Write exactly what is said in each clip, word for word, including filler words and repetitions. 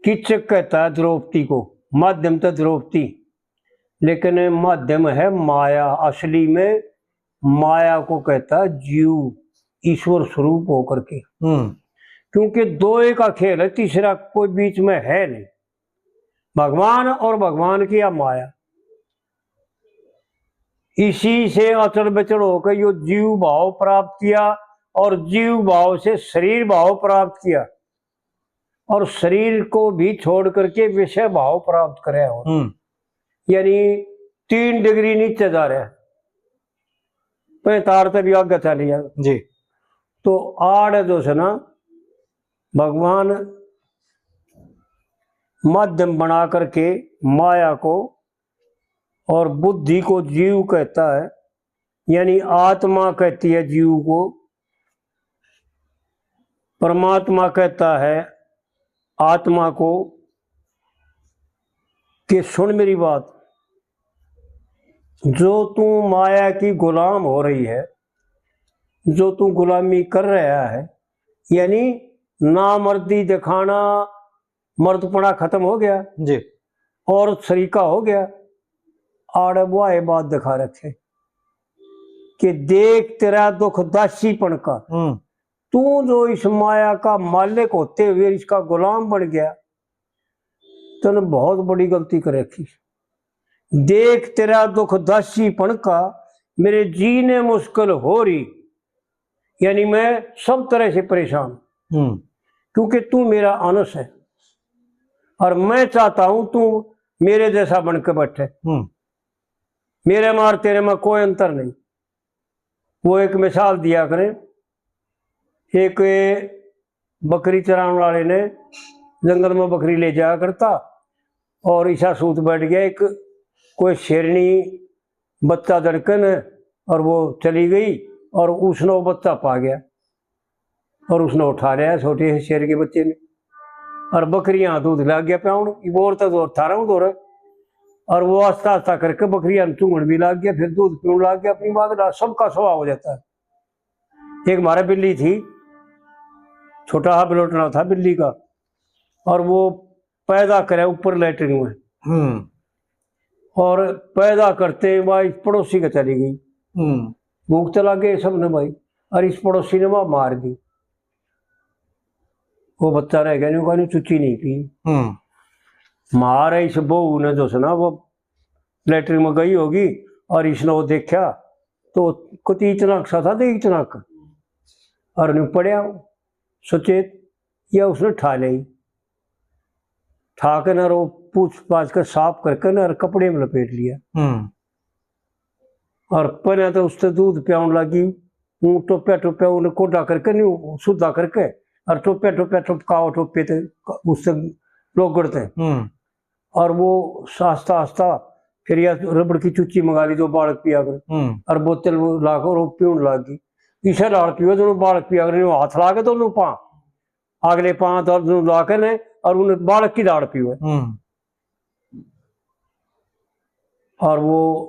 कीचक कहता है द्रौपदी को, माध्यम तो द्रौपदी, लेकिन माध्यम है माया। असली में माया को कहता है जीव, ईश्वर स्वरूप होकर के। हम्म। क्योंकि दोए का खेल है, तीसरा कोई बीच में है नहीं। भगवान और भगवान की या माया, इसी से अचल विचल होकर यो जीव भाव प्राप्त किया और जीव भाव से शरीर भाव प्राप्त किया और शरीर को भी छोड़ करके विषय भाव प्राप्त करे हो। हम्म। यानी तीन डिग्री नीचे जा रहा है, पैंतार तक भी आगे चल गया। जी। तो आड़ जो है ना, भगवान माध्यम बना करके माया को और बुद्धि को जीव कहता है, यानी आत्मा कहती है जीव को, परमात्मा कहता है आत्मा को कि सुन मेरी बात, जो तू माया की गुलाम हो रही है, जो तू गुलामी कर रहा है, यानी नामर्दी दिखाना, मर्दपणा खत्म हो गया जी। और सरीका हो गया। आड़े बुआए बात दिखा रखे कि देख तेरा दुख दासीपन का। हम्म। तू जो इस माया का मालिक होते हुए इसका गुलाम बन गया, तने बहुत बड़ी गलती कर रखी। देख तेरा दुख दासीपन का, मेरे जीने मुश्किल हो रही, यानी मैं सब तरह से परेशान। हम्म। क्योंकि तू मेरा अंश है और मैं चाहता हूं तू मेरे जैसा बन के बैठे। हम्म। मेरे में और तेरे में कोई अंतर नहीं। वो एक मिसाल दिया करें, एक बकरी चराने वाले ने जंगल में बकरी ले जाया करता और ईसा सूत बैठ गया एक कोई शेरनी बच्चा दड़कन और वो चली गई और उसने वो बच्चा पा गया और उसने उठा लिया छोटे से शेर के बच्चे ने। और बकरियां दूध लाग गया प्याउण, इब और तो दूर थारा हूँ दूर। और वो आस्ता आस्ता करके बकरियां चूंगण भी लाग गया, फिर दूध पीण लाग गया, अपनी बात ला, सबका स्वभाव हो जाता है। एक हमारे बिल्ली थी, छोटा हा बिलोटना था बिल्ली का, और वो पैदा करे ऊपर लेटरिन में। हम्म। और पैदा करते वह इस पड़ोसी के चली गई। हम्म। भूख तो लग गई सबने भाई, और इस पड़ोसी ने वह मार दी। वो बच्चा रह गया, न्यू कहने चुच्ची नहीं पी। हम्म। मार है इस बहू ने जो सुना, वो लेटरिन में गई होगी और इसने वो देखा तो कति इचनाक सा था, देख इचनाक, और न्यू पड़या सचेत, या उसने ठा ली। ठा के ना रो पूछ पाछ के साफ करके ना और कपड़े में लपेट लिया। हम्म। और पहले तो उससे दूध पियाउन लगी, ऊँ टोप्या टोप्या उन्हें कोडा करके, न्यू सुधा करके, और टोप्या टोप्या टपकाओ टोपे ते उससे लोगड़ ते। हम्म। और वो आस्ता आस्ता फिर या रबड़ की चुच्ची मंगा ली जो बालक पिया करे। हम्म। और बोतल वो लाकर वो पीण लाग गई। इसे लाड़ पीवे जो बालक पिया करे, न्यू हाथ ला के दोनों पां, अगले पां तो ला के ने और उन्हें बालक की लाड़ पीवे। हम्म। और वो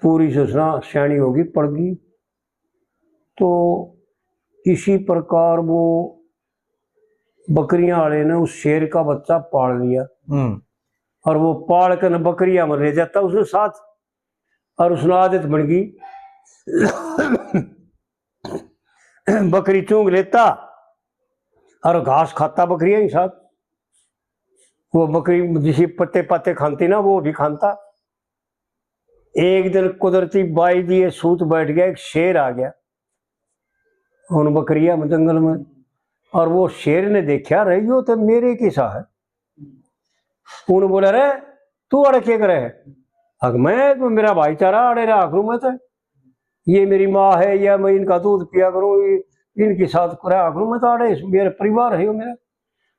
पूरी सुसना स्याणी होगी, पड़ गई। तो इसी प्रकार वो बकरियां वाले ने उस शेर का बच्चा पाल लिया। हम्म। और वो पाल के न बकरियां में ले जाता उसने साथ, और उसने आदत बन गई। बकरी चूंग लेता और घास खाता बकरियां ही साथ। वो बकरी जिसी पत्ते पत्ते खाती ना, वो भी खाता। एक दिन कुदरती बाई दिए सूत बैठ गया, एक शेर आ गया उन बकरिया में जंगल में। और वो शेर ने देखा, "रे, यो तो मेरे किसा है।" उन बोला, "रे, तू अड़ के करे है?" "अग मैं तो मेरा भाईचारा अड़े रहा करूँ, मैं तो, ये मेरी माँ है या मैं इनका दूध पिया करूँ, ये इनके साथ रहा करूँ, मैं तो अड़े, मेरा परिवार है यो मेरा।"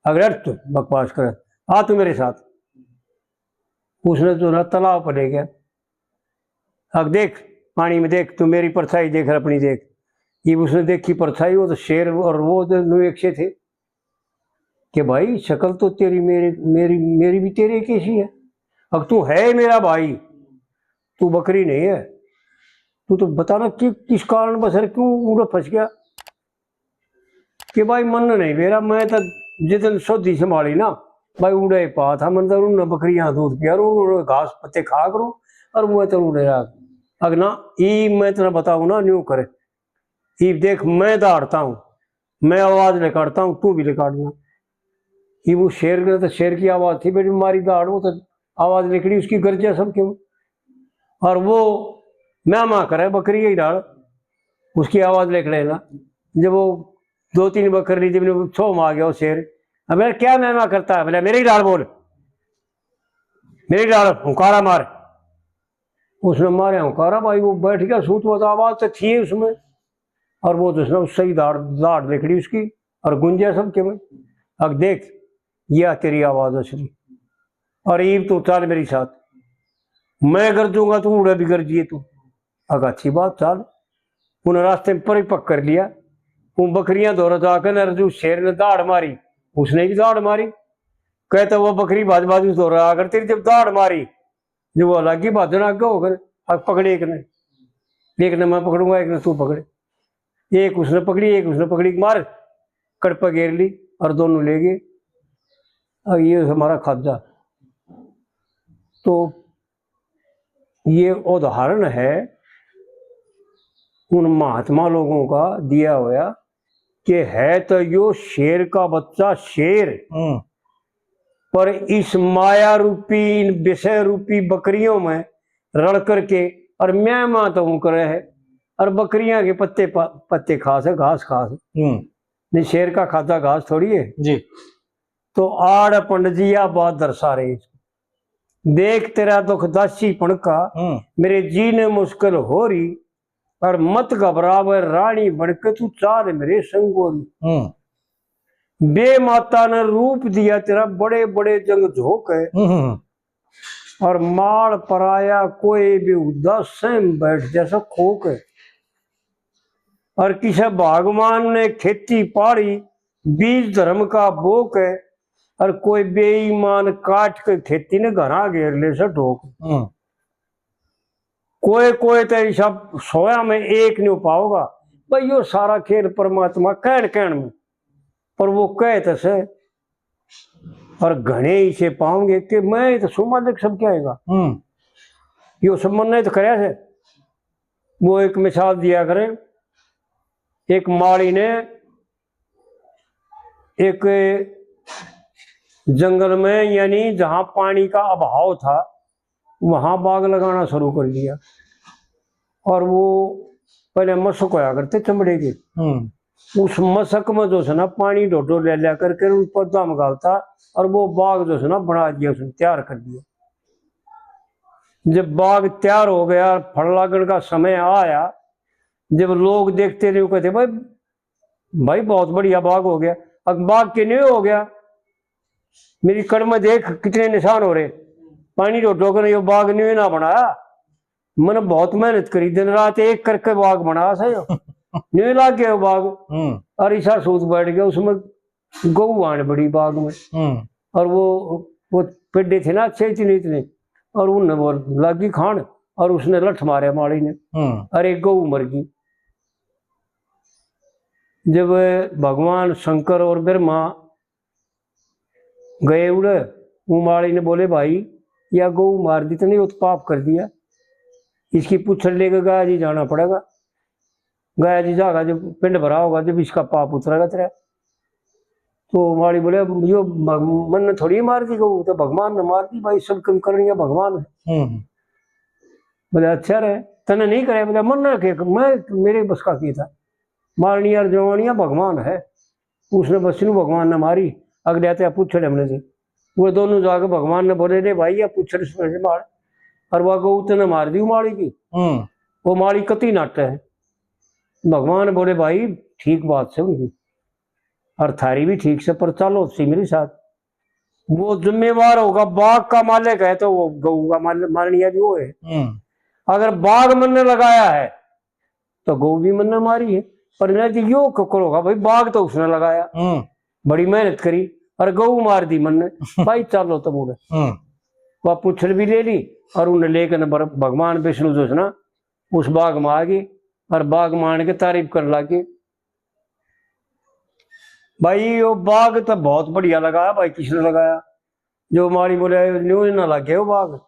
"अगर तू बकवास करे, आ तू मेरे साथ।" उसने तो ना तालाब पर ले गया। "अब देख, पानी में देख, तू मेरी परछाई देख और अपनी देख।" ये उसने देखी परछाई, वो तो शेर और वो तो न्यू एक से थे कि भाई, शक्ल तो तेरी मेरी, मेरी, मेरी भी तेरे कैसी है। अब तू है मेरा भाई, तू बकरी नहीं है, तू तो बता ना कि किस कारण बसर क्यों उड़े फंस गया। कि भाई, मन नहीं मेरा, मैं तो जितन सोधी संभाली ना, भाई उड़े पा था, मन तो उन्हें बकरियां दूध पिया रो, उन्हें घास पत्ते खा करो, और मैं तो उड़े रहा। अगना, ई मैं तेरा बताऊँ ना, न्यू करे। ई देख, मैं दहाड़ता हूँ, मैं आवाज निकालता हूँ, तू भी निकालना। ये वो शेर ने तो शेर की आवाज थी, बेटी मारी दहाड़, वो तो आवाज निकली उसकी, गरजे सब क्यों। और वो मैं माँ करे बकरी ही डाल, उसकी आवाज निकले ना। जब वो दो तीन बकरी ली, जब वो छो में आ गया वो शेर, अब यार क्या मैं माँ करता है, बोले मेरी डाल बोल, मेरी डाल हुंकारा मार। उसने मारे हुंकारा, भाई वो बैठ गया सूत, वो तो आवाज तो थी उसमें। और वो तो उसने उससे ही दाड़ दाड़ निकली उसकी, और गुंजे सब के में। अब देख, यह तेरी आवाज असली। और ईब तू चल मेरे साथ, मैं गरजूंगा, तू उड़े भी गरजिए तू। अग अच्छी बात, चल। उन्हें रास्ते में पर ही पकड़ लिया। वो बकरियां धोरा जाकर न रजू शेर ने दाड़ मारी, उसने भी दाड़ मारी। कहता वो बकरी भाज भाज उस धोरा आकर तेरी जब दाड़ मारी, जो वो अलग ही भाजन आगे होकर, अब पकड़े एक ने, एक ने मैं पकड़ूंगा, एक ने तू पकड़े। एक उसने पकड़ी, एक उसने पकड़ी, मार कड़ पे घेर ली और दोनों ले गए। अब ये हमारा खाजा। तो ये उदाहरण है उन महात्मा लोगों का दिया होया कि है तो यो शेर का बच्चा शेर, हम्म। पर इस माया रूपी, इन विषय रूपी बकरियों में रल करके और मैं माँ तो हूँ करे है और बकरियां के पत्ते पा-, पत्ते खास है, घास खास है। हम्म। नहीं, शेर का खाता घास थोड़ी है। जी। तो आड़ पंडित जी या बात दर्शा रहे। देख तेरा दुख दासीपण का, हम्म। मेरे जी ने मुश्किल हो रही, पर मत घबरावे रानी बन के तू चाल मेरे संग गोरी। हम्म। बे माता ने रूप दिया तेरा बड़े बड़े जंग झोंक है। हम्म। और माल पराया कोई भी उदा सहम बैठ जैसा खोक है। और किसे भगवान ने खेती पाड़ी बीज धर्म का बोक है। और कोई बेईमान काट के खेती ने घरा घेर ले से ठोक। हम्म। कोई कोई तो ऐसा सोया में एक नहीं पाओगा। भाई यो सारा खेल परमात्मा कहन कहन में, पर वो कहे तो से। और घने इसे पाओगे कि मैं तो सुमालिक सब क्या आएगा। हम्म। यो सब मन नहीं तो करया से। वो एक मिसाल दिया करें, एक माली ने एक जंगल में, यानी जहाँ पानी का अभाव था, वहाँ बाग लगाना शुरू कर दिया। और वो पहले मशक होया करते चमड़े के, हम्म। उस मशक में जो है ना पानी ढोढो ले लिया करके उन पौधा में घालता और वो बाग जो है ना बना दिया, उसने तैयार कर दिया। जब बाग तैयार हो गया, फल लागण का समय आया, जब लोग देखते रहे, कहते, भाई, भाई, बहुत बढ़िया बाग हो गया। अब बाग के न्यू हो गया, मेरी कड़ में देख कितने निशान हो रहे, पानी ढोढो कर यो बाग न्यू ना बनाया। मैंने बहुत मेहनत करी, दिन रात एक करके बाग बनाया से यो। न्यू लाग गया यो बाग। हम्म। और ईसा सूत बैठ गया, उसमें गऊ आन बड़ी बाग में। हम्म। और वो, वो पेडे थे ना अच्छे इतने इतने, और उनने वो लागी खान, और उसने लठ मारे माली ने, हम्म। और एक गऊ मर गई। जब भगवान शंकर और ब्रह्मा गए उड़े, वो माली ने बोले, भाई, या गऊ मार दी तने, यो तो पाप कर दिया, इसकी पूछड़ लेके गाया जी जाना पड़ेगा। गाया जी जागा, जब पिंड भरा होगा, जब इसका पाप उतरेगा तेरा। तो माली बोले, यो भग-, मन ने थोड़ी मार दी गऊ, तो भगवान ने मार दी, भाई, सब कम करनी है भगवान है। हम्म। बोले, अच्छा रे, तने नहीं करे? बोले, मन ने के, मैं, मेरे बस का की था, मारनी यार जवानिया भगवान है। उसने बस नू भगवान ने मारी, अगले आते पूछड़ हमने से। वो दोनों जाके भगवान ने बोले, रे भाई, या पूछड़ से मार, और वह गऊ तने मार दी माली की। हम्म। वो माली कती नाटे है। भगवान बोले, भाई, ठीक बात से उनकी, और थारी भी ठीक से, पर चलो सी मेरे साथ। वो जिम्मेवार होगा, बाग का मालिक है, तो वो गऊ का माल-, मारनिया भी वो है। हम्म। अगर बाग मन ने लगाया है, तो गऊ भी मन ने मारी है, पर नहीं तो यो ककर होगा, भाई, बाग तो उसने लगाया, हम्म। बड़ी मेहनत करी, और गऊ मार दी मन ने। भाई, चलो तो बोले। हम्म। वह पूछड़ भी ले ली, और उन्हें लेकर बर-, भगवान विष्णु जो है ना, उस बाग में आ गए, और बाग में आन के तारीफ करने लग गए। भाई, यो बाग तो बहुत बढ़िया लगाया भाई, किसने लगाया? जो माड़ी बोले, "न्यू ना लग गया वो बाग,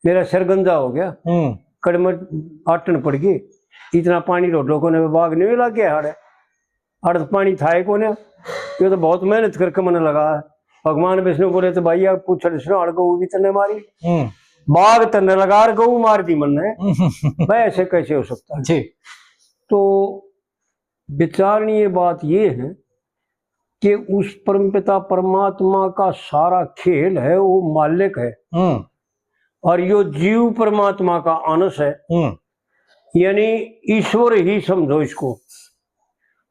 मेरा सिर गंदा हो गया, हम्म। कड़मट आटन पड़ गई, इतना पानी रोडो को ने बाग न्यू लग गया हाड़े।" अड़ तो पानी था ही कोने, ये तो बहुत मेहनत करके मन्ने लगा है। भगवान विष्णु बोले, "तो भाई, आप पूछड़ सुनाड़ गऊ भी तन्ने मारी, हम्म। बाग तन्ने लगा और गऊ मार दी मन्ने।" मैं ऐसे कैसे हो सकता है? जी। तो विचारणीय बात ये है कि उस परमपिता परमात्मा का सारा खेल है, वो मालिक है। हम्म। और यो जीव परमात्मा का अंश है। हम्म। यानी ईश्वर ही समझो इसको।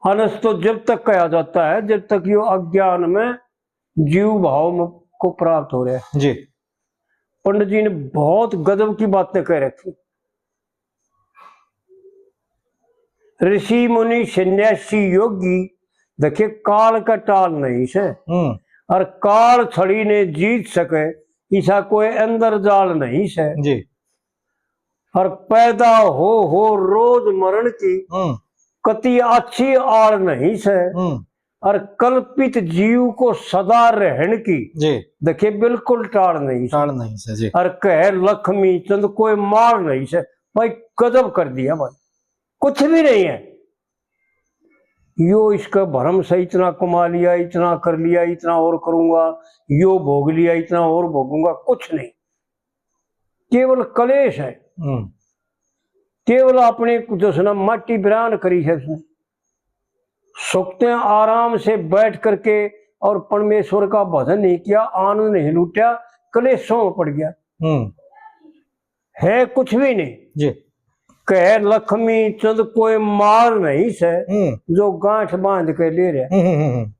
अंश तो जब तक कहा जाता है, जब तक यो अज्ञान में जीव भाव में, को प्राप्त हो रहा है। जी। पंडित जी ने बहुत गजब की बातें कह रखी। ऋषि मुनि सन्यासी योगी, देखे, काल का टाल नहीं से। हम्म। और काल छड़ी ने जीत सके, इसा कोई अंदर जाल नहीं से। जी। और पैदा हो, हो रोज मरण की, हम्म। कति अच्छी आड़ नहीं से। हम्म। और कल्पित जीव को सदा रहन की, जी। देखे, बिल्कुल टाल नहीं से। टाल नहीं से, जी। और कहे लक्ष्मी चंद कोई माल नहीं से। भाई, गजब कर दिया भाई, कुछ भी नहीं है। यो इसका भरम से इतना कमा लिया, इतना कर लिया, इतना और करूंगा, यो भोग लिया, इतना और भोगूंगा, कुछ नहीं। केवल कलेश है। हम्म। केवल अपने जो है ना, माटी बिरान करी है उसने। सुकते आराम से बैठ करके और परमेश्वर का भजन नहीं किया, आनंद नहीं लूटा, कलेशों में पड़ गया। हम्म। है कुछ भी नहीं। जी। कह लक्ष्मी चंद कोई माल नहीं से, हम्म। जो गांठ बांध के ले रहे। हम्म, हम्म, हम्म।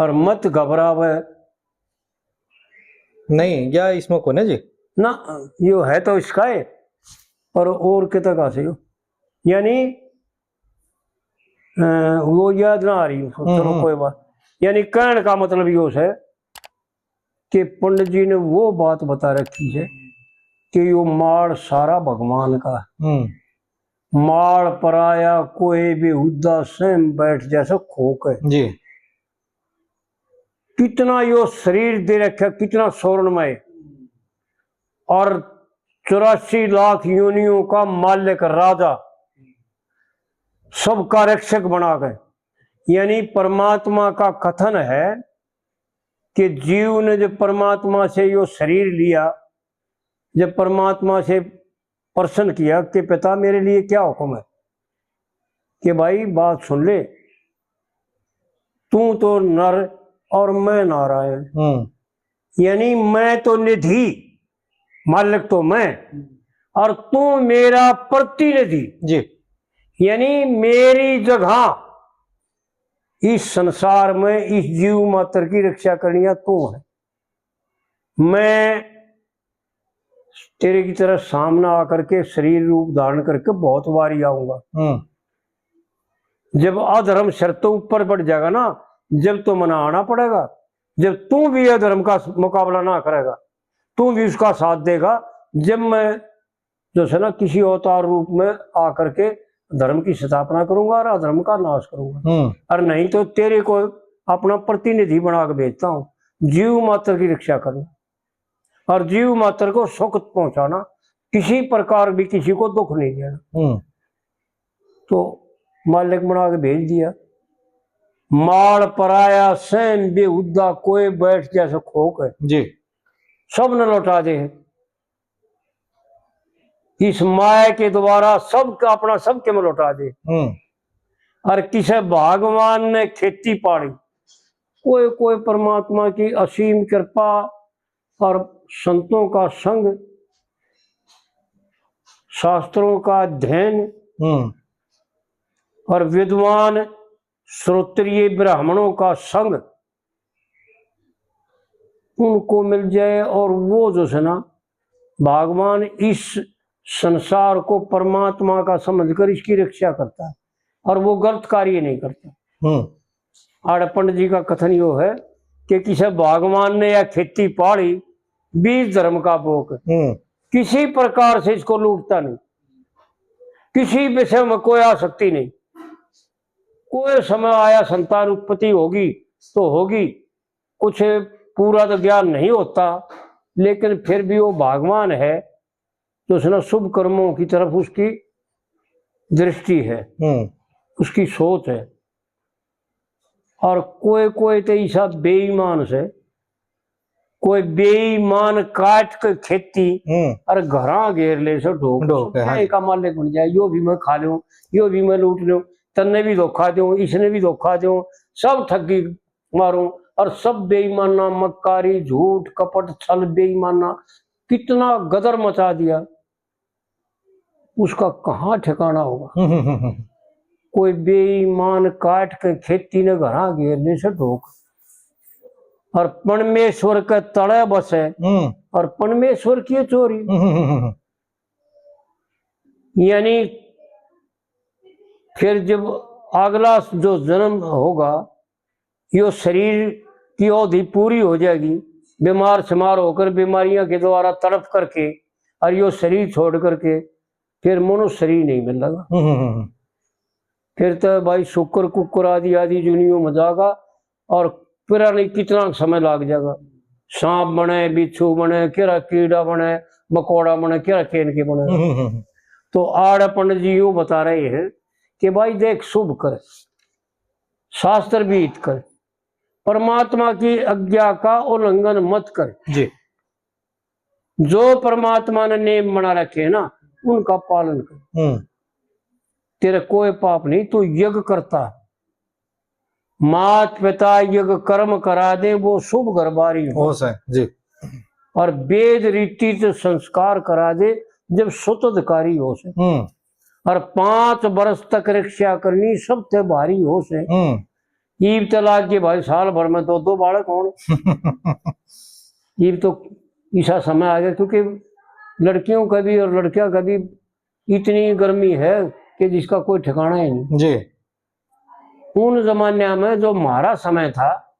और मत घबरावे। नहीं, या इसमें कोने जी। ना, यो है तो इसका है, पर और कितना का से यो? यानी, अ, वो याद ना आ रही, हम्म, चलो हम्म। कोई बात। यानी कहने का मतलब यो है कि पंडित जी ने वो बात बता रखी है कि यो माल सारा भगवान का। हम्म। माल पराया कोई भी हुद्दा, सहम बैठ जैसे खोक है। जी। कितना यो शरीर दे रखा, कितना स्वर्णमय, और चौरासी लाख योनियों का मालिक राजा, सबका रक्षक बना के। यानी परमात्मा का कथन है कि जीव ने जब परमात्मा से यो शरीर लिया, जब परमात्मा से प्रश्न किया कि पिता, मेरे लिए क्या हुक्म है, कि भाई, बात सुन ले, तू तो नर और मैं नारायण। हम्म। यानी मैं तो निधि, मालिक तो मैं, और तू मेरा प्रतिनिधि। जी। यानी मेरी जगह इस संसार में इस जीव मात्र की रक्षा करनी है तू है। मैं तेरे की तरह सामने आकर के शरीर रूप धारण करके बहुत बारी आऊंगा। हम्म। जब अधर्म सिर तो ऊपर बढ़ जाएगा ना, जब तो मना आना पड़ेगा, जब तू भी अधर्म का मुकाबला ना करेगा, तू भी उसका साथ देगा, जब मैं जो है ना किसी अवतार रूप में आकर के धर्म की स्थापना करूंगा और अधर्म का नाश करूंगा। हम्म। और नहीं तो तेरे को अपना प्रतिनिधि बना के भेजता हूँ, जीव मात्र की रक्षा करना और जीव मात्र को सुख पहुंचाना, किसी प्रकार भी किसी को दुख नहीं देना। हम्म। तो मालिक बना के भेज दिया। माल पराया सहम बेहुदा, कोई बैठ जैसे खोक है। जी। सब ने लौटा दे। इस माया के द्वारा सब का अपना सब के में लौटा दे। हम्म। और किसे भगवान ने खेती पाड़ी, कोई, कोई परमात्मा की असीम कृपा और संतों का संग, शास्त्रों का अध्ययन हम्म। और विद्वान श्रोत्रिय ब्राह्मणों का संग उनको मिल जाए और वो जो है ना, भगवान इस संसार को परमात्मा का समझकर इसकी रक्षा करता है और वो गलत कार्य नहीं करता। हम्म। आड़े पंडित जी का कथन यो है कि किसे भगवान ने या खेती पाली, बीज धर्म का बोक, हम्म। किसी प्रकार से इसको लूटता नहीं, किसी विषय में कोई आसक्ति नहीं। कोई समय आया, संतान उत्पत्ति होगी तो होगी, कुछ पूरा तो ज्ञान नहीं होता, लेकिन फिर भी वो भगवान है, तो उसने शुभ कर्मों की तरफ उसकी दृष्टि है, हम्म। उसकी सोच है। और कोई कोई तो ऐसा बेईमान से, कोई बेईमान काट के खेती हम्म। और घरां घेर ले से ढोक, ढोक, हाँ। का मालिक बन जाए, यो भी मैं खा लूं, यो भी मैं लूट लूं, तन्ने भी धोखा दूं, इसने भी धोखा दूं, सब ठगी मारूं। और सब बेईमाना, मक्कारी, झूठ, कपट, छल, बेईमाना, कितना गदर मचा दिया, उसका कहाँ ठिकाना होगा? हम्म, हम्म, हम्म, हम्म। कोई बेईमान काट के खेती ने घरां घेरने से ढोक, और परमेश्वर के तले बसे, हम्म। और परमेश्वर की चोरी। हम्म, हम्म, हम्म, हम्म। यानी फिर जब अगला जो जन्म होगा, यो शरीर की अवधि पूरी हो जाएगी, बीमार शिमार होकर, बीमारियां के द्वारा तड़प करके, और यो शरीर छोड़ करके फिर मनुष्य शरीर नहीं मिलेगा। हम्म, हम्म, हम्म। फिर तो भाई शुक्र कुकर आदि आदि दुनिया में जागा, और पता नहीं कितना समय लाग जाएगा। सांप बने, बिच्छू बने, केरा कीड़ा बने, मकोड़ा बने, केरा केन के बने। हम्म, हम्म, हम्म। तो आड़े पंडित जी यूं बता रहे हैं कि भाई देख, शुभ कर, शास्त्र विहित कर, परमात्मा की आज्ञा का उल्लंघन मत कर। जी। जो परमात्मा ने नियम बना रखे हैं ना, उनका पालन कर। हम्म। तेरे कोई पाप नहीं, तू यज्ञ करता। मात पिता यज्ञ कर्म करा दे, वो शुभ घर बारी हो। हो सै, जी। और वेद रीति से संस्कार करा दे, जब सुतधिकारी हो सै। हम्म। और पांच वर्ष तक रक्षा करनी, सबसे भारी हो सै। हम्म। ईब तो लाग के भाई साल भर में दो दो बालक होण। ईब तो ऐसा समय आ गया, क्योंकि लड़कियों का भी और लड़कियों का भी इतनी गर्मी है कि जिसका कोई ठिकाना ही नहीं। जी। उन जमाने में जो हमारा समय था,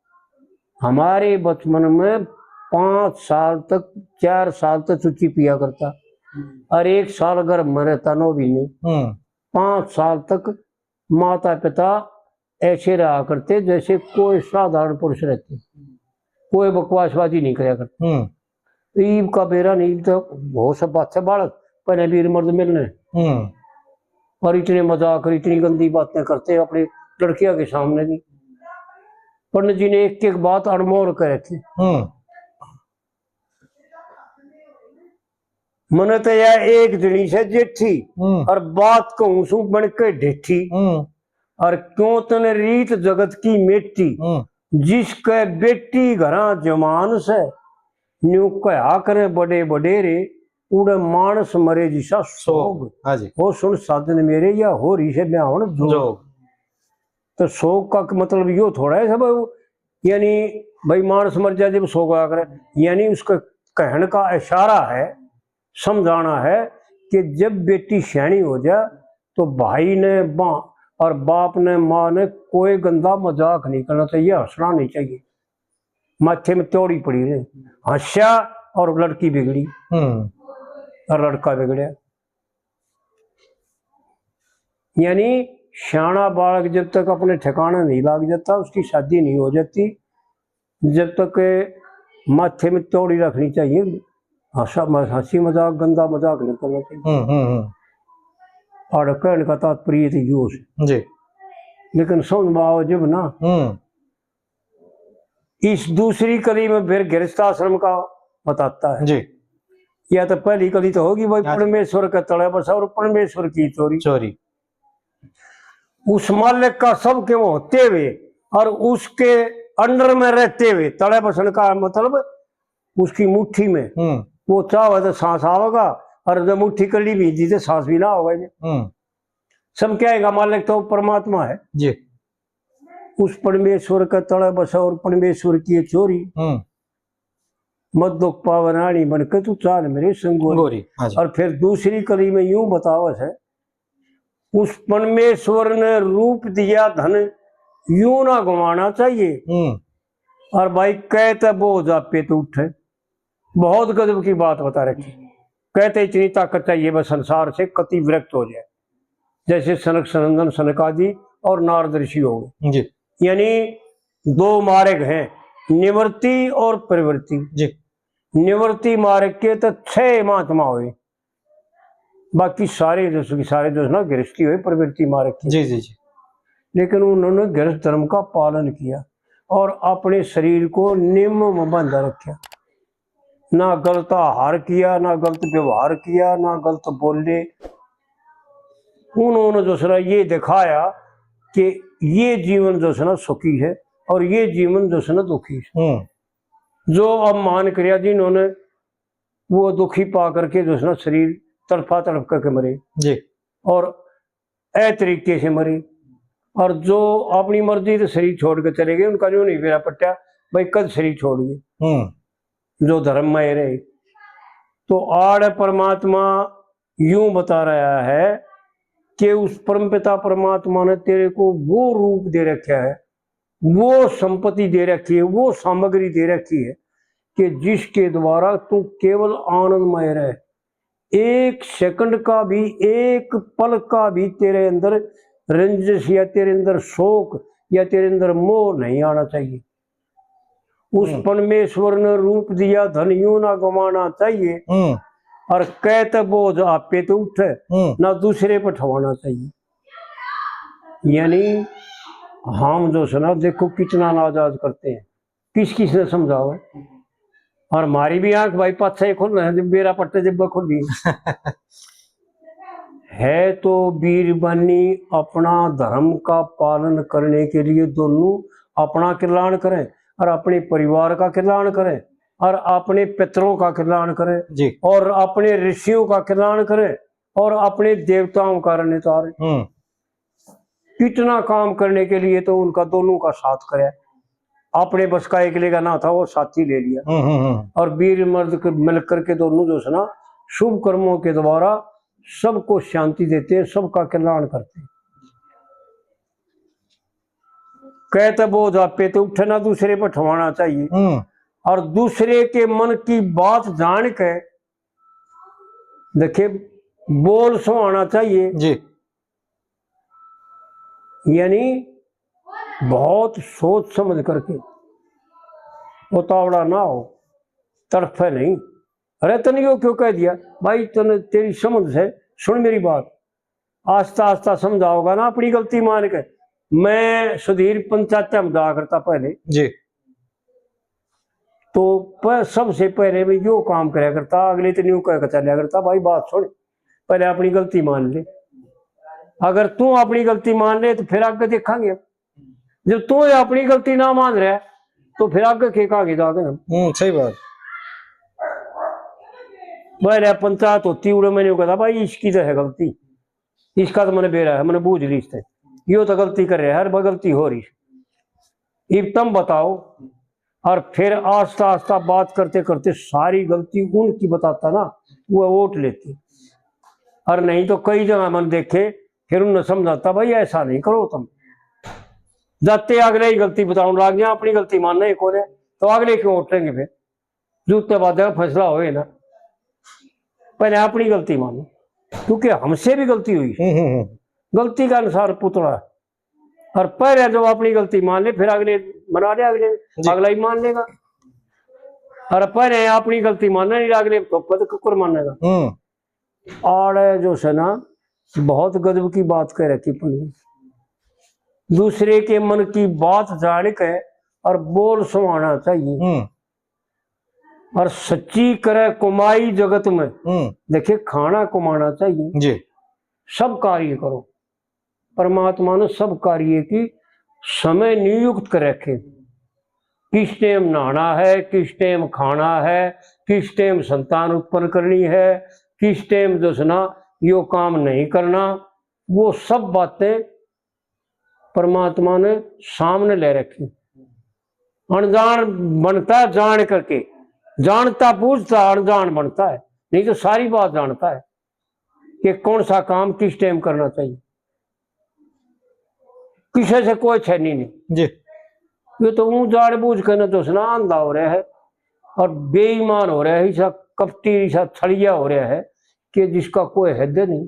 हमारे बचपन में पाँच साल तक, चार साल तक चुच्ची पिया करता, और एक साल गर्भ में रहता, नौ महीने। हम्म। पाँच साल तक माता पिता ऐसे रहा करते जैसे कोई साधारण पुरुष रहते, कोई बकवासबाजी नहीं करया करते। हम्म। ईब का बेरा नहीं, ईब तो बहुत सब बात है, बालक पहले वीर मर्द मिलने। हम्म। और इतने मजाक और इतनी गंदी बातें करते अपनी लड़कियां के सामने भी। पंडित जी ने एक एक बात अनमोल कर रखी। हम्म। मने तो या एक जनी से जेठी, हम्म। और बात कहूं सू बन के ढेठी। हम्म। और क्यों तने रीत जगत की मेटी, हम्म। जिसके बेटी घरां जवान से, न्यू कहा करे बड़े बड़े रे, उड़े मानस मरे जिसा सोग। हाँ जी। हो सुन साजन मेरे, या हो रही से ब्याहण जोग। जोग। तो सोग का मतलब यो थोड़ा है सब, यानी भाई मानस मर जाए जब सोग होया करे, यानी उसका कहने का इशारा है, समझाना है कि जब बेटी स्याणी हो जाए तो भाई ने बा-, और बाप ने, माँ ने कोई गंदा मजाक नहीं करना चाहिए, हंसना नहीं चाहिए। माथे में त्योड़ी पड़ी रहे, हंस्या और लड़की बिगड़ी, हम्म। और लड़का बिगड़या। यानी स्याणा बालक जब तक अपने ठिकाने नहीं लाग जाता, उसकी शादी नहीं हो जाती। जब तक माथे में त्योड़ी रखनी चाहिए, हंसा-, हंसी मजाक, गंदा मजाक नहीं करना चाहिए। हम्म, हम्म, हम्म। और कहने का तात्पर्य तो यो है। जी। लेकिन समझ में आओ जब ना, हम्म। इस दूसरी कली में फिर गृहस्थ आश्रम का बताता है। जी। या तो पहली कली तो होगी भाई, हाँ जी। परमेश्वर के तले बसा और परमेश्वर की चोरी। चोरी। उस मालिक का सब के वो होते हुए और उसके under में रहते हुए, तले बसन का मतलब उसकी मुट्ठी में, हम्म। वो चाहे तो सांस आवेगा, और जब मुट्ठी कली भींजी तो सांस भी ना होगा जी। हम्म। सब क्या है, मालिक तो परमात्मा है। जी। उस परमेश्वर के तले बसा और परमेश्वर की ये चोरी। हम्म। मत दुख पावे रानी बन के तू चाल मेरे संग गोरी। गोरी, हाँ जी। और फिर दूसरी कली में यूं बतावत है, उस परमेश्वर ने रूप दिया धन यूं ना गंवाना चाहिए। हम्म। और भाई कहते बोझ आपे तो उठे, बहुत गजब की बात बता रखी। कहते इतनी ताकत चाहिए बस संसार से कति विरक्त हो जाए। जैसे सनक सनंदन सनकादि और नारद ऋषि हो गए। जी। यानी दो मार्ग हैं, निवृत्ति और प्रवृत्ति। जी। निवृत्ति मार्ग के तो छह महात्मा हुए, बाकी सारे जो, सारे जो है ना गृहस्थी हुए प्रवृत्ति मार्ग के। जी, जी, जी। लेकिन उन्होंने गृहस्थ धर्म का पालन किया और अपने शरीर को नियम में बांधा रखा, ना गलत आहार किया, ना गलत व्यवहार किया, ना गलत बोले। उन्होंने जो है ना ये दिखाया कि ये जीवन जो है ना सुखी है और ये जीवन जो है ना दुखी है। हम्म। जो अपमान करया जिन्होंने, वो दुखी पा करके जो है ना शरीर तड़फा तड़फ करके मरे। जी। और ए तरीके से मरे। और जो अपनी मर्जी से शरीर छोड़ के चले गए, उनका जो नहीं बेरा पट्टा भाई, कद शरीर छोड़ गए, हम्म। जो धर्म में रहे। तो आड़ परमात्मा यूं बता रहा है कि उस परमपिता परमात्मा ने तेरे को वो रूप दे रखा है, वो संपत्ति दे रखी है, वो सामग्री दे रखी है कि जिसके द्वारा तू केवल आनंदमय रहे। एक सेकंड का भी, एक पल का भी तेरे अंदर रंजिश या तेरे अंदर शोक या तेरे अंदर मोह नहीं आना चाहिए। उस हम्म। परमेश्वर ने रूप दिया, धन यूं ना गंवाना चाहिए। हम्म। और कहते बोझ आपे तो उठे, हम्म। ना दूसरे पर ठवाना चाहिए। यानी हम जो है ना, देखो कितना नाजायज करते हैं, किस किस ने समझाओ। और हमारी भी आंख भाई पाछे ही खुल रहे हैं, जब बेरा पट्टे जब खुल रही है। तो बीरबानी अपना धर्म का पालन करने के लिए दोनों अपना कल्याण करें और अपने परिवार का कल्याण करें और अपने पितरों का कल्याण करें जी। और अपने ऋषियों का कल्याण करें और अपने देवताओं का रण उतारें। हम्म। इतना काम करने के लिए तो उनका दोनों का साथ करे। अपने बस का एकले का ना था, वो साथी ले लिया। हम्म, हम्म, हम्म। और वीर मर्द के मिल करके दोनों जो है ना, शुभ कर्मों के द्वारा सबको शांति देते हैं, सबका कल्याण करते हैं। कहते बोझ आपे तो उठे ना दूसरे पर ठवाना चाहिए। हम्म। और दूसरे के मन की बात जान के, देखिए, बोल सुहाना चाहिए। जी। यानी बहुत सोच समझ करके, उतावला ना हो, तड़फे नहीं। अरे, तने यो क्यों कह दिया भाई, तने, तेरी समझ से सुन मेरी बात, आस्ता आस्ता समझाओगा ना अपनी गलती मान के। मैं सुधीर पंचायत में जाया करता पहले जी। तो प-, सबसे पहले मैं यो काम करया करता, अगले तो न्यू कह के चलया करता, भाई बात सुन, पहले अपनी गलती मान ले। अगर तू अपनी गलती मान ले तो फिर आगे देखांगे। जब तू अपनी गलती ना मान रहा तो फिर आगे के आगे जाके हम। हम्म, सही बात। पहले पंचायत होती उड़े, मैंने कहता भाई इसकी तो है गलती, इसका तो मैंने बेरा है, मैंने बूझ ली इससे, यो तो गलती कर रहा है, हर बार गलती हो रही। इब तुम बताओ। और फिर आस्ता आस्ता बात करते करते सारी गलती उनकी बताता ना, वो वोट लेती। और नहीं तो कई जगह मैंने देखे, फिर उन्हें समझाता, भाई ऐसा नहीं करो तुम। जाते अगले ही गलती बताने लग गया, अपनी गलती मानना ही कोने, तो अगले क्यों उठेंगे फिर? जूते बाजा का फैसला होए ना, पहले अपनी गलती मानो, क्योंकि हमसे भी गलती हुई। हम्म, हम्म, हम्म। गलती का अनुसार पुतला। और पहले जब अपनी गलती मान ले, फिर अगले मना ले, अगले जी। अगला ही मान लेगा। और पहले अपनी गलती मानना नहीं, अगले तो पद कुकर मानेगा। हम्म। आड़े जो है ना, बहुत गजब की बात कह रखी पंडित। दूसरे के मन की बात जान के और बोल सुहाना चाहिए। हम्म। और सच्ची करे कमाई जगत में। हम्म। देखिए, खाना कमाना चाहिए। जी। सब कार्य करो। परमात्मा ने सब कार्य की समय नियुक्त कर रखे। किस टाइम नहाना है, किस टाइम खाना है, किस टाइम संतान उत्पन्न करनी है, किस टाइम जो है ना यो काम नहीं करना, वो सब बातें परमात्मा ने सामने ले रखी। अनजान बनता है जान करके, जानता बूझता अनजान बनता है, नहीं तो सारी बात जानता है कि कौन सा काम किस टाइम करना चाहिए। किसी से कोई छेनी नहीं। जी। ये तो ऊं जान बूझ के ना तो सुना अंधा हो रहा है और बेईमान हो रहा है, ऐसा कपटी, ऐसा छलिया हो रहा है कि जिसका कोई हद नहीं।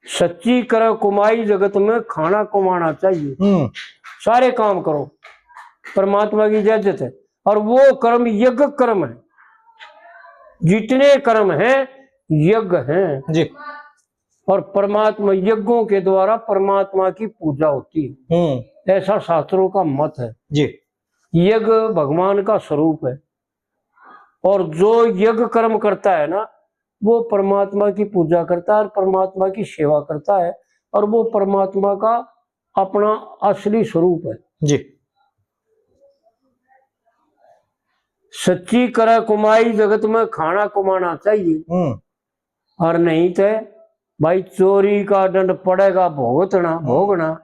सच्ची करे कमाई जगत में खाना कमाना चाहिए। हम्म। सारे काम करो, परमात्मा की इजाजत है। और वो कर्म यज्ञ कर्म है, जितने कर्म हैं यज्ञ हैं। जी। और परमात्मा, यज्ञों के द्वारा परमात्मा की पूजा होती है, हम्म। ऐसा शास्त्रों का मत है। जी। यज्ञ भगवान का स्वरूप है, और जो यज्ञ कर्म करता है ना, वो परमात्मा की पूजा करता है और परमात्मा की सेवा करता है, और वो परमात्मा का अपना असली स्वरूप है। जी। सच्ची करे कमाई जगत में खाना कमाना चाहिए। हम्म। और नहीं तो भाई, चोरी का दंड पड़ेगा भुगतना, भोगना।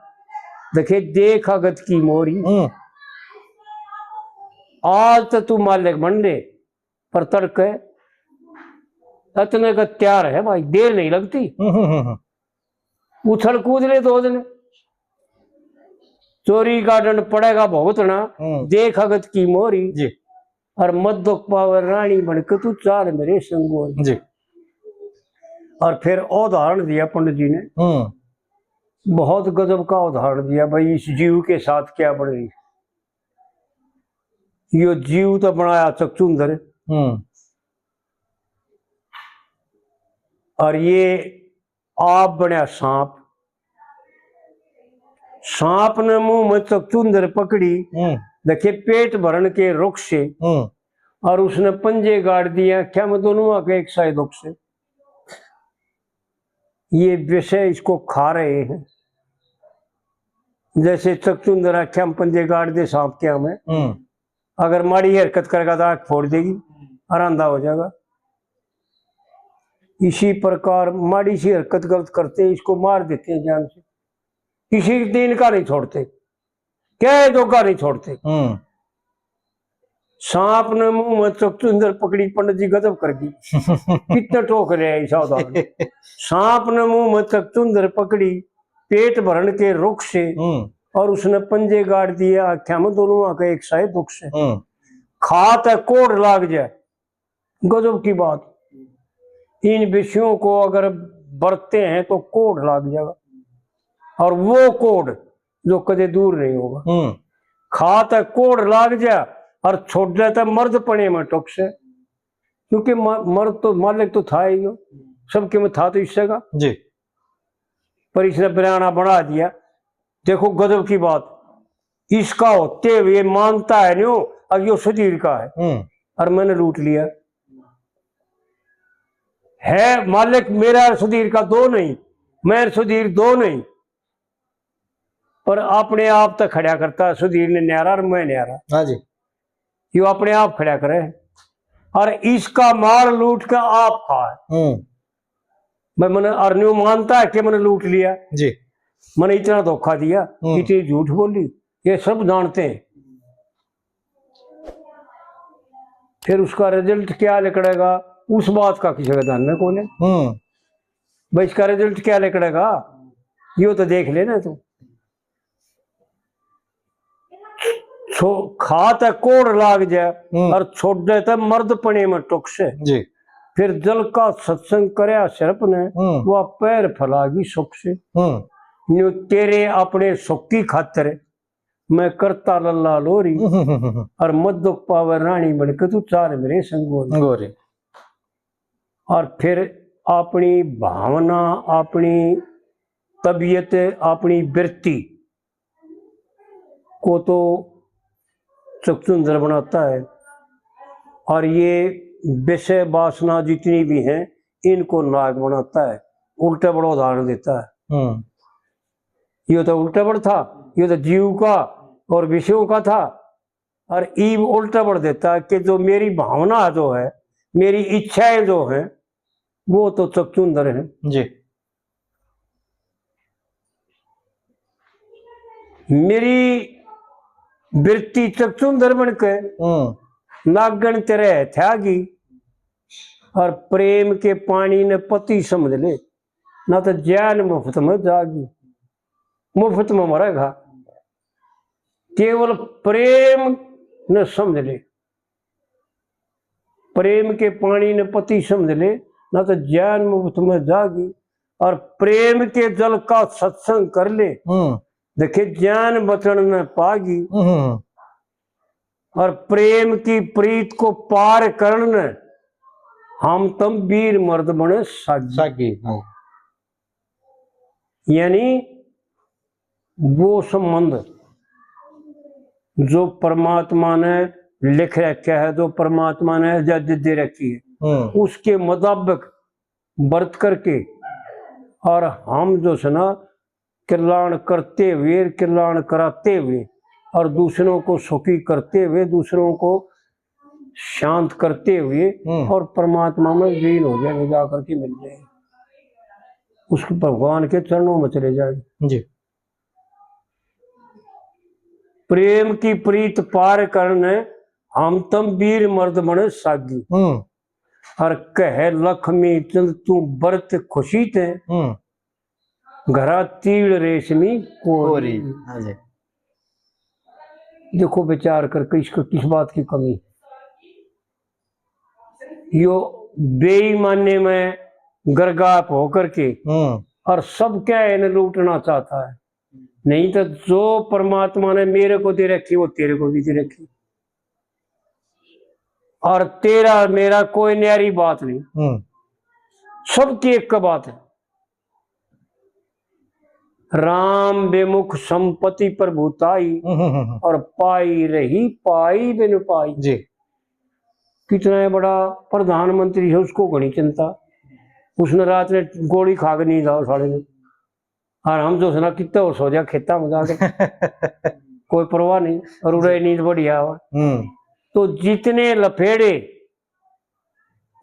देखे, देख अगत की मोरी। हम्म। आज तो तू मालिक बन ले, पर तड़के इतने का तैयार है भाई, देर नहीं लगती। हम्म, हम्म, हम्म। उछल कूद ले दो दिन। चोरी का दंड पड़ेगा भुगतना, हम्म। देख अगत की मोरी। जी। और मत दुख पावे रानी बन के, तू चाल मेरे संग गोरी। जी। और फिर उदाहरण दिया पंडित जी ने, हम्म। बहुत गजब का उदाहरण दिया भाई, इस जीव के साथ क्या बन रही। यो जीव तो बनाया चकचुंदर, हम्म। और ये आप बनया सांप। सांप ने मुंह में चकचुंदर पकड़ी, हम्म। देखे, पेट भरण के रुख से, हम्म। और उसने पंजे गाड़ दिए आंख्या में दोनों, आके एक साए दुख से। ये विषय इसको खा रहे हैं, जैसे चकचुंदर आंख्या में पंजे गाड़ दे सांप के में। हम्म। अगर माड़ी हरकत करेगा तो आंख फोड़ देगी और अंधा हो जाएगा। इसी प्रकार माड़ी सी हरकत गलत करते हैं, इसको मार देते हैं जान से। किसी दिन का नहीं छोड़ते, क्या है, जोगा नहीं छोड़ते। हम्म। सांप ने मुंह में चकचुंदर पकड़ी, पंडित जी गजब कर गई। कितने टोक रहे हैं, सावधान। सांप ने मुंह में चकचुंदर पकड़ी, पेट भरण के रुख से, हम्म। और उसने पंजे गाड़ दिए आंख्या में दोनों, आके एक साए दुख से। हम्म। खात है कोढ़ लाग जाए, गजब की बात। इन विषयों को अगर बरतते हैं तो कोढ़ लाग जाएगा, और वो कोढ़ जो कदे दूर नहीं होगा। हम्म। खात है कोढ़ लाग जा और छोड़ देता मर्द पने में टुक से, क्योंकि म-, मर्द तो मालिक तो था ही हो, सबके में था तो इससे का। जी। पर इसने बयाना बना दिया। देखो गजब की बात, इसका होते हुए मानता है न्यू, अब यो सुधीर का है, हम्म। और मैंने लूट लिया। है मालिक मेरा और सुधीर का दो नहीं, मैं और सुधीर दो नहीं, पर अपने आप तक खड़ा करता है, सुधीर ने न्यारा और मैं न्यारा। हाँ जी। यो अपने आप खड़ा करे, और इसका माल लूट के आप खाए। हम्म। मैं, मैंने, और न्यू मानता है कि मैंने लूट लिया। जी। मैंने इतना धोखा दिया, हम्म। इतनी झूठ बोली, ये सब जानते हैं। फिर उसका रिजल्ट क्या निकलेगा, उस बात का किसी का ध्यान में कोने। हम्म। भाई, इसका रिजल्ट क्या निकलेगा, यो तो देख लेना तू। छो-, खात है कोढ़ लाग जाए, हम्म। और छोड़े तो मर्दपणे में टुक से। जी। फिर जल का सत्संग करया सिरप ने, हम्म। वह पैर फैलागी सुख से। हम्म। न्यू तेरे अपने सुख की खातर मैं करता लल्ला लोरी, हम्म, हम्म, हम्म। और मत दुख पावे रानी बन के तू चाल मेरे संग गोरी। गोरी। और फिर अपनी भावना, अपनी तबीयत, अपनी वृत्ति को तो चकचुंदर बनाता है, और ये विषय वासना जितनी भी हैं, इनको नाग बनाता है। उल्टा बड़ा उदाहरण देता है। हम्म। ये तो उल्टा बड़ था, ये तो जीव का और विषयों का था, और ईब उल्टा बड़ देता है कि जो मेरी भावना जो है, मेरी इच्छाएं जो हैं, वो तो चकचुंदर हैं। जी। मेरी वृत्ति चकचुंदर बन के हम्म। नागण तेरे हथ आ गई, और प्रेम के पानी ने पति समझ ले, ना तो जान मुफ्त में जागी, मुफ्त में मरेगा। केवल प्रेम ने समझ ले, प्रेम के पानी ने पति समझ ले, ना तो जान मुफ्त में जागी। और प्रेम के जल का सत्संग कर ले। हम्म। देखे ज्ञान बचन न पागी। हम्म। और प्रेम की प्रीत को पार करण न हम तम वीर मर्द बने सागी। सागी, हाँ। यानी वो संबंध जो परमात्मा ने लिख रखा है, जो परमात्मा ने आजादी दे रखी है, हम्म। उसके मुताबिक बरत करके और हम जो है ना कल्याण करते हुए, कल्याण कराते हुए और दूसरों को सुखी करते हुए, दूसरों को शांत करते हुए हम्म। और परमात्मा में लीन हो जाएंगे, जा करके मिल जाएंगे, उस भगवान के चरणों में चले जाएंगे। जी। प्रेम की प्रीत पार करने हम तम वीर मर्द बने सागी। हम्म। और कहे लक्ष्मी चंद तू बरत खुशी ते, हम्म। घरा तीड़ रेशमी कोरी। कोरी, हाँ जी। देखो विचार करके इसको किस बात की कमी। यो बेईमाने में गर्गाप होकर के हम्म। और सब क्या इन्हें लूटना चाहता है। नहीं तो जो परमात्मा ने मेरे को दे रखी, वो तेरे को भी दे रखी। और तेरा मेरा कोई न्यारी बात नहीं, हम्म। सबकी एक बात है। राम विमुख संपत्ति प्रभुताई, हम्म, हम्म, हम्म। और पाई रही पाई बिन पाई। जी। कितना है बड़ा प्रधानमंत्री है, उसको घणी चिंता, उसने रात ने गोली खा के नींद आओ साले ने। और हम जो है ना कितना और सो जा खेता में जाके। कोई परवाह नहीं, और उड़े नींद बढ़िया हो। हम्म। तो जितने लफेड़े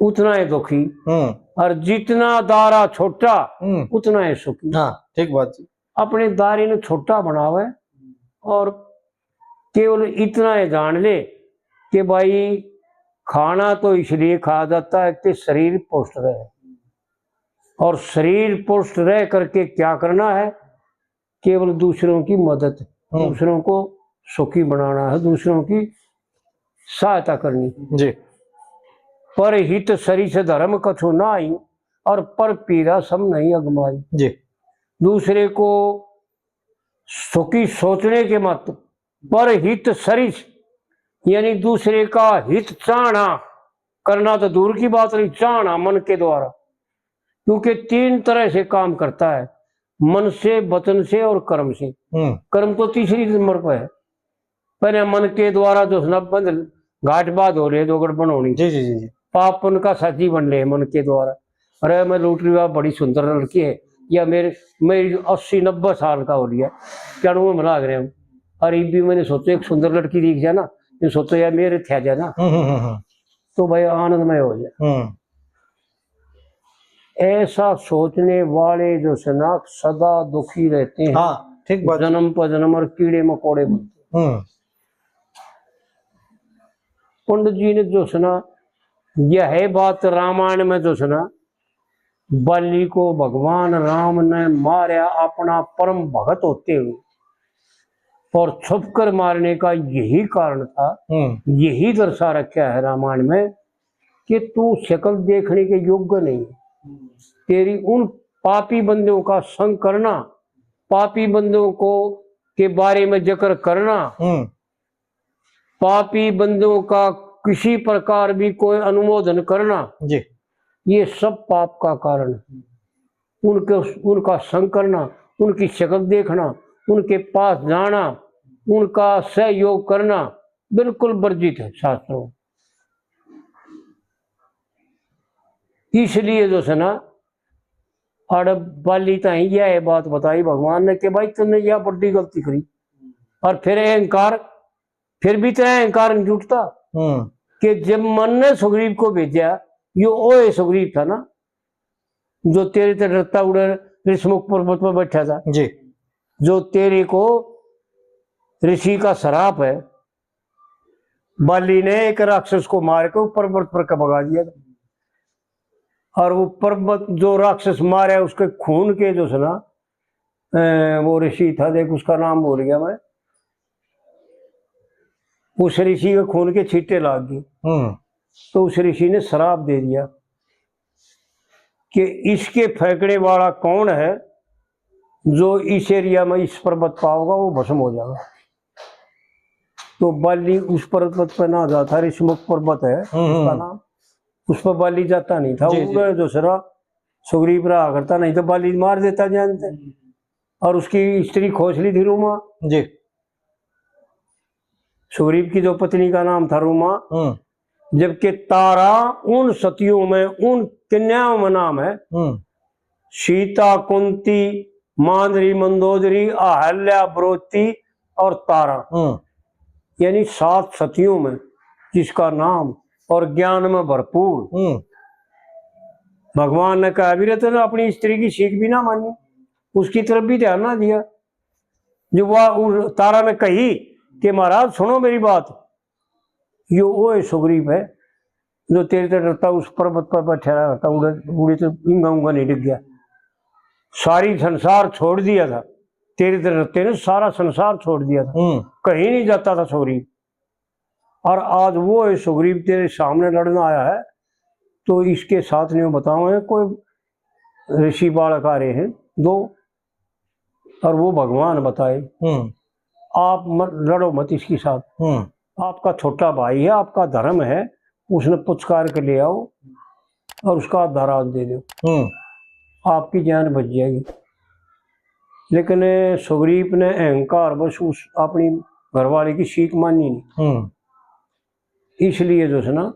उतना ही दुखी, हम्म। और जितना दारा छोटा हम्म। उतना ही सुखी। हाँ, ठीक बात जी। अपने दायरे ने छोटा बनावे और केवल इतना ही जान ले कि भाई खाना तो इसलिए खाया जाता है कि शरीर पुष्ट रहे, और शरीर पुष्ट रह करके क्या करना है? केवल दूसरों की मदद, हम्म। दूसरों को सुखी बनाना है, दूसरों की सहायता करनी। जी। पर हित सरिस धर्म कछु नाई, और पर पीरा सम नहीं अगमाई। जी। दूसरे को सुखी सोचने के मत, पर हित सरिस, यानी दूसरे का हित चाहना, करना तो दूर की बात रही, चाहना मन के द्वारा, क्योंकि तीन तरह से काम करता है, मन से, वचन से और कर्म से। हम्म। कर्म तो तीसरी नंबर पर है। पहले मन के द्वारा जो है ना बंद घाट बात हो रही है, जो गड़बड़ होनी। जी, जी, जी, जी। पाप पुण्य का साथी बन रहे मन के द्वारा। अरे, मैं लूट रही हूँ, बड़ी सुंदर लड़की है, या मेरे, मेरी अस्सी नब्बे साल का हो रही है, क्या मैं लाग रहे हूँ। और ये भी मैंने सोचा, एक सुंदर लड़की दिख जाए ना, ये सोचा, यार, मेरे थे आ जाए ना, हम्म, हम्म, हम्म, हम्म। तो भाई, आनंदमय हो जाए। हम्म। ऐसा सोचने वाले जो से ना, सदा दुखी रहते हैं। हाँ, ठीक बात। जन्म पर जन्म और कीड़े मकोड़े बनते हैं। हम्म। पंडित जी ने जो से ना, यह बात रामायण में जो से ना, बाली को भगवान राम ने मारया अपना परम भगत होते हुए, और छुपकर मारने का यही कारण था, हम्म। यही दर्शा रखा है रामायण में कि तू शकल देखने के योग्य नहीं। तेरी उन पापी बंदों का संग करना, पापी बंदों को, के बारे में जिक्र करना, हम्म। पापी बंदों का किसी प्रकार भी कोई अनुमोदन करना, जी। ये सब पाप का कारण है। उनके, उनका संग करना, उनकी शकल देखना, उनके पास जाना, उनका सहयोग करना बिल्कुल वर्जित है शास्त्रों। इसलिए जो है ना, आड़े बाली ताई यह बात बताई भगवान ने कि भाई, तुमने यह बड़ी गलती करी। और फिर अहंकार, फिर भी तेरा अहंकार नहीं टूटता। हम्म। कि जब मन ने सुग्रीव को भेजा, यो ओए सुग्रीव था ना, जो तेरे ते डरता उड़े ऋषमुख पर्वत पर बैठा था, जी। जो तेरे को ऋषि का श्राप है, बाली ने एक राक्षस को मार के ऊपर पर्वत पर का भगा दिया था। और वो पर्वत जो राक्षस मारा है, उसके खून के जो है ना, अ, वो ऋषि था, देख, उसका नाम भूल गया मैं, उस ऋषि के खून के छींटे लाग गए। हम्म। तो उस ऋषि ने श्राप दे दिया। कि इसके फेंकने वाला कौन है, जो इस एरिया में इस पर्वत पाओगा वो भस्म हो जाएगा। तो बाली उस पर्वत पर ना जाता, ऋषमुख पर्वत है हम्म, उसका हम्म। नाम, उस पर बाली जाता नहीं था। जी, जी। उड़े दूसरा सुग्रीव रहा करता, नहीं तो बाली मार देता जानते। और उसकी स्त्री खोसली थी रूमा। जी। सुग्रीव की जो पत्नी का नाम था रूमा, हम्म। जबकि तारा उन सतियों में, उन कन्याओं में नाम है, हम्म। सीता, कुंती, मांदरी, मंदोदरी, अहल्या, ब्रोती और तारा। हम्म। यानी सात सतियों में जिसका नाम और ज्ञान में भरपूर। हम्म। भगवान ने कहा, "अभी रतन अपनी स्त्री की सीख भी ना मानी, उसकी तरफ भी ध्यान ना दिया।" जो वह उस तारा ने कही कि, "महाराज, सुनो मेरी बात, यो वो है सुग्रीव है, जो तेरे ते डरता उस पर्वत पर बैठा रहा था, उड़े, उड़े तो इंगा उंगा नहीं डिग गया। सारी संसार छोड़ दिया था, तेरे ते डरते ने सारा संसार छोड़ दिया था, हम्म। कहीं नहीं जाता था सुग्रीव। और आज वो है सुग्रीव तेरे सामने लड़ना आया है, तो इसके साथ नहीं बताओ है, कोई ऋषि बालक आ रहे हैं दो, और वो भगवान बताए, हम्म। आप मत लड़ो मत इसके साथ, हम्म। आपका छोटा भाई है, आपका धर्म है, उसने पुचकार के ले आओ और उसका आधा राज दे दो, हम्म। आपकी जान बच जाएगी।" लेकिन सुग्रीव ने अहंकार बस उस अपनी घरवाली की सीख मानी नहीं। हम्म। इसलिए जो है ना,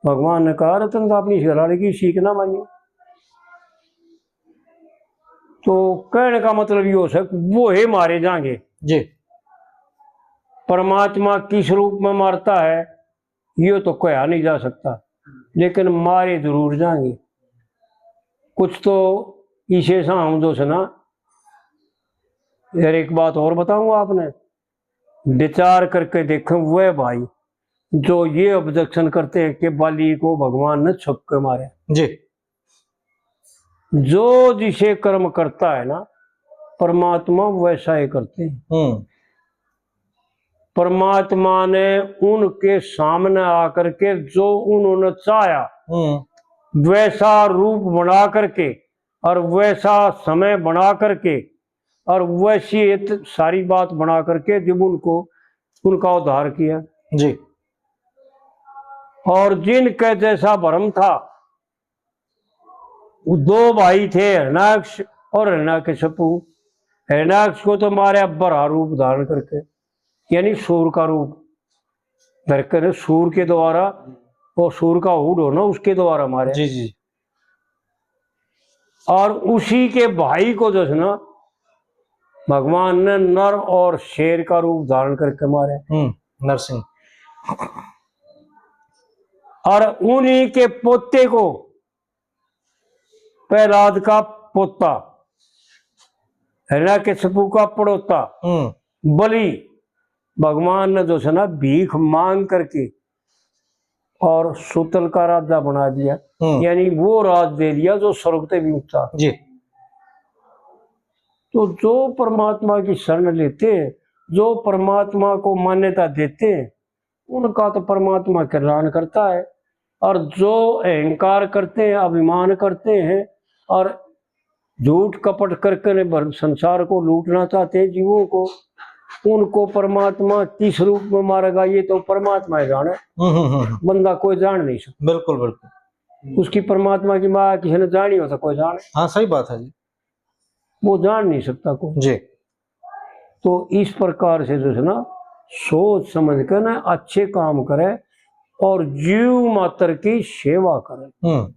भगवान ने कहा, "रतन तो अपनी घरवाली की सीख ना मानी।" तो कहने का मतलब यो है, वो ही मारे जाएंगे। जी। परमात्मा किस रूप में मारता है, यो तो कहा नहीं जा सकता, लेकिन मारे जरूर जाएंगे। कुछ तो इसे सा हम जो है ना, यार, एक बात और बताऊंगा आपने, विचार करके देखें, वह भाई जो ये ऑब्जेक्शन करते हैं कि बाली को भगवान ने छुप के मारा। जी। जो जिसे कर्म करता है ना, परमात्मा वैसा ही करते हैं। हम्म। परमात्मा ने उनके सामने आकर के जो उन्होंने चाहा, हम्म। वैसा रूप बना करके और वैसा समय बना करके और वैसी एक सारी बात बना करके जब उनको, उनका उद्धार किया। जी। और जिनके जैसा भरम था, वो दो भाई थे, हिरणाक्ष और हिरण्यकशिपु। हिरणाक्ष को तो मारा बरा रूप धारण करके, यानी सूर का रूप धरकर, सूर के द्वारा, वो सूर का हुड हो ना, उसके द्वारा मारे। जी, जी। और उसी के भाई को जो है ना, भगवान ने नर और शेर का रूप धारण करके मारे। हम्म, नरसिंह। और उन्हीं के पोते को, प्रहलाद का पोता, हिरण्यकशिपु का पड़ोता, हम्म। बलि, भगवान ने जो है ना, भीख मांग करके और सुतल का राजा बना दिया, हम्म। यानी वो राज दे दिया जो स्वर्ग से भी ऊंचा। जी। तो जो परमात्मा की शरण लेते हैं, जो परमात्मा को मान्यता देते हैं, उनका तो परमात्मा कल्याण करता है। और जो अहंकार करते हैं, अभिमान करते हैं और झूठ कपट करके ने भर-, संसार को लूटना चाहते हैं जीवों को, उनको परमात्मा किस रूप में मारेगा, ये तो परमात्मा ही जाने। हम्म, हम्म, हम्म, हम्म। बंदा कोई जान नहीं सकता। बिल्कुल, बिल्कुल। उसकी परमात्मा की माया किसी ने जानी हो तो कोई जाने। हाँ, सही बात है जी। वो जान नहीं सकता कोई। जी। तो इस प्रकार से जो है ना, सोच समझ कर ना अच्छे काम करे और जीव मात्र की सेवा करे। हम्म।